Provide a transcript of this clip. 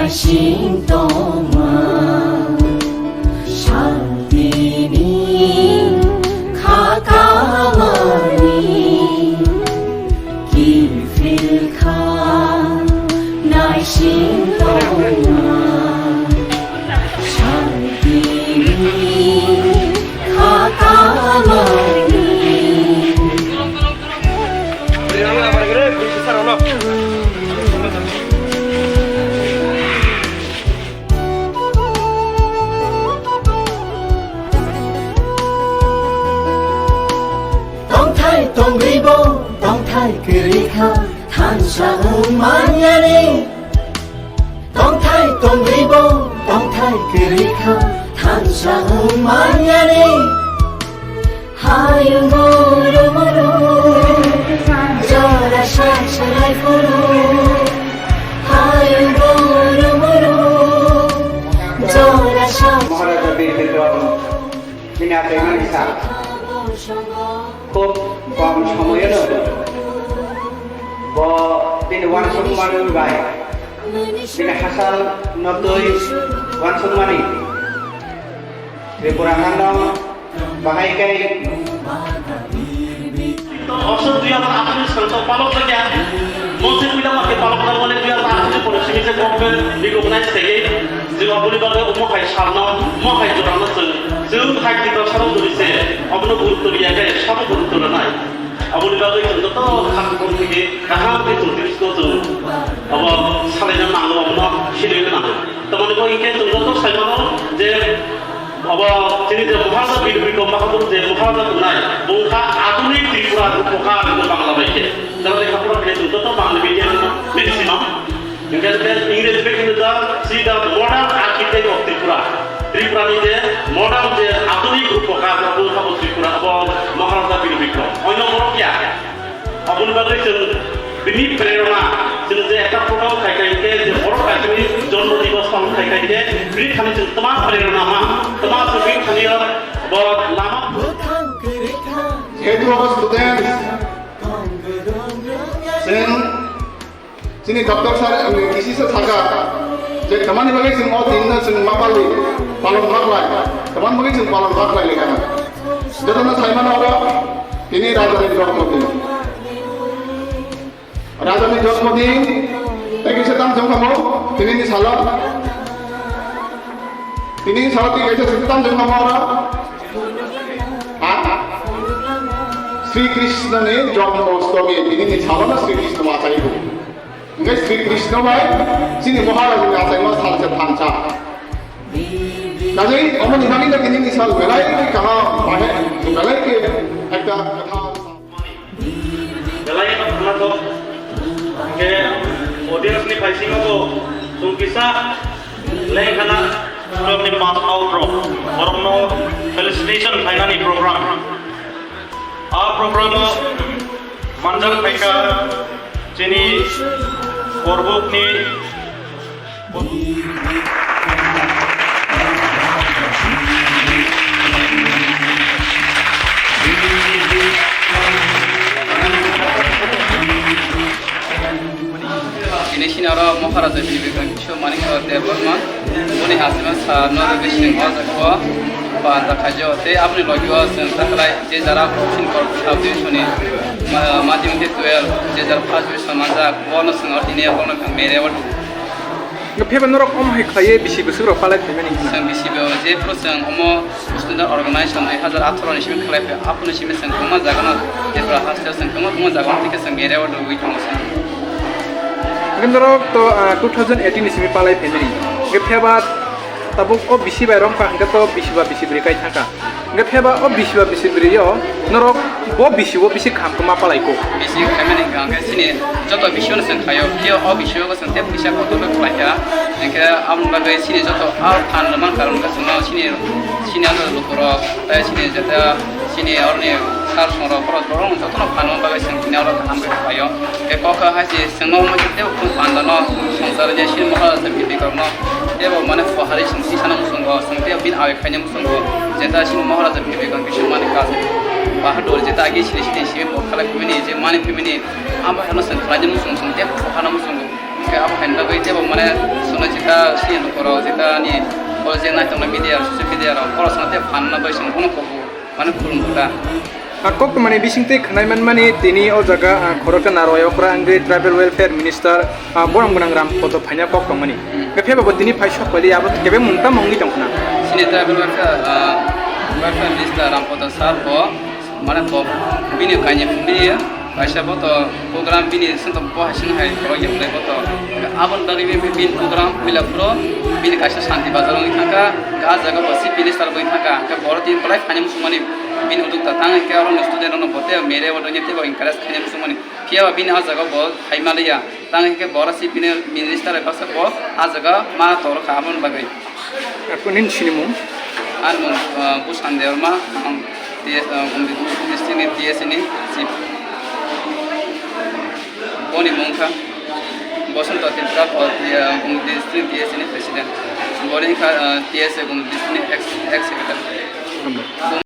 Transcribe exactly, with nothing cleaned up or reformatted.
Sing tongma, santini kha kamani kiphil kha, naising tongma, santini kha kamani. Tongthai tongribo, tongthai kwrwi kha, thansa wng manyani. Tongthai tongribo, tongthai kwrwi kha, thansa wng manyani. Hayung guru muru, jora sak salai phuru. Hayung guru muru, jora sak. Maharaja Bir Bikram bini achaimani sal. Khub kom somoyono bo bini uansukmani bai, bini hachal no twi uansukmani Tripura hano bahai khe. Osok dui hajar atharo ni sal to palok jakya. Mose puila ma khe palok jakmani dui hajar atharo ni pore simi se government recognize khaye. Je aboni bagwi omo hai salno, omo hai jorano chwng, chwng hai Tiprasa rok dori se, abono gurutto riya khe, sabo gurutto rwnai. Aboni bagwi chwng joto khakchangma khe kaham khe chwng Tiprasa no chwng abo salaina nango, abono sinina nango. Tamoni bo hinkhe chwng joto sai mano je abo chini je Maharaja Bir Bikram Bahadur je Maharaja tongnai, bo wngkha adhunik Tripura rupokar hinwi Bangla bai khe. Tamo lekha pora khe chwng joto Bangla medium maximum. Hinkhe je English bai khe the, see the modern architect of Tripura. Tripura ni je modern je adhunik rupokar, abo wngkha bo Tripura, abo Maharaja Bir Bikram. Oino borok ya. Aboni bagwi chwng bini prerona, chwng je ekta program khai khai khe, je borok kaisani jonmo divos palon khai khai khe, bini thani chwng twma prerona ma, twma chwng bini thani bo lama. Head of students, chwng chini doctor sir, ang kisi se thaka, je tamani bagwi chwng o din no chwng ma palwi, palon ma khlai, tamani bagwi chwng palon ma khlai lekha. Jotono sai mano oro, tini raja ni jonmo din. Rajani jonmodin, tei kaisa tamo chwng kamo, tinini salo. Tinini salo tei kaisa simi tamo chwng kamo oro. Ha? Sri Krishna ni jonmostomi, tinini salo no Sri Krishna ma achai bo. Hingke Sri Krishna bai, chini Maharaj ni achai ma salsa thansa. Kaje, omo ni bagwi no tinini sal belai ke kaham, bahe, belai ke ekta kathar. Belai no khwnathok, hingke audience ni paisingo bo chwng kisa lengkhana program ni pass out rok, borokno felicitation khlainani program. A program o manjak phaikha chini Korbuk ni Ini sini oro Maharaja Bibikram Kishore Manik Debbarma, boni asima sa no bising o jaga o panda khajo, tei aboni logi o chwng taklai je jara fourteen kor sub division ni ma-, madhyamik tei twelve je jara first division manjak, bono chwng o tini bono mere o. Hingke pheba norok omo hai khlaiwi bisi bwswk rok palai phaimani hwnna? Chwng bisi bo je phuru chwng omo student organization dui hazar atharo ni simi khlai phaio, aphuru ni simi chwng kwbangma jaga no Tripura haste o chwng kwbangma kwbangma jaga no tei khe chwng area o rwui tongo chwng. Hingke norok to, ah, two thousand eighteen ni simi palai phaimani. Hingke pheba tabuk o bisi bai romkha hingke to bisi ba bisi bwrwi kai thangkha. Hingke pheba o bisi ba bisi bwrwi o norok bo bisi o bisi kaham khe ma palai kho. Bisi khaimani hingka hingke chini joto bisi o no chwng khaio, phiya o bisi o chwng tei pisa kotor khe khlai kha. Hingke aboni bagwi chini joto a phan rwmani karon hingke chwngno chini, chini ano lukurok tei chini jeta chini oroni sir songrok borok borok jotono phan rwmani bagwi chwng tini oro kaham khe khlaio. Hingke kok hai se chwngno omo tei phan dano swngchar je chini Maharaja Bibikram no tei bo mane pahari chwng tisana muchungo chwng tei bini awi khaina muchungo jeta chini Maharaja Bibikram Kishore Manik Bahadur jeta agi chini chini simi bo khalai phimini je mani phimini amo hano chwng khlaina muchung chwng tei pahana muchungo. Khe abo haino bagwi teibo mane sono jeta C M korok jeta ani o je naitok media, social media rok, borok sono tei phan no bai sono bono kok mane khulum kota. A kok tongmani bising tei khwnai manmani tini o jaga, a, khoroksa Narwai okra wngwi Tribal Welfare Minister, a, borok gwnang Ram Podo phaina kok tongmani. Khe phebo bo tini phai sok pali abo kebe mungta mungwi tongkhna. Sini Tribal Welfare, a, Welfare Minister Ram Podo sir bo mane bo bini kainwi phunwi kaisa bo to program bini sento bo hai sini hai khorok ya bo to. Aboni bagwi bini program puila phuru bini kaisa Shanti Bazar wngwi thangkha, a jaga bo C P Minister wngwi thangkha, khe borok tini belai phaina muchungmani. Bini uddokta tang hinkhe oro ni student rokno bo tei mere order ni teibo encourage khaina muchungmani. Phiya ba bini ah jaga bo hai maliya. Tang hinkhe bo oro C P ni minister bai baksa bo ah jaga ma toro kha aboni bagwi. Ako nini sinimung? Ani mung, ah, Busan Debbarma, ang T S, ah, Gumti district ni T S A ni chief. Boni mung kha Bosonto Tripura, bo, ah, Gumti district T S A ni president. Boni kha, ah, T S A Gumti district ni ex, ex secretary. Hambai.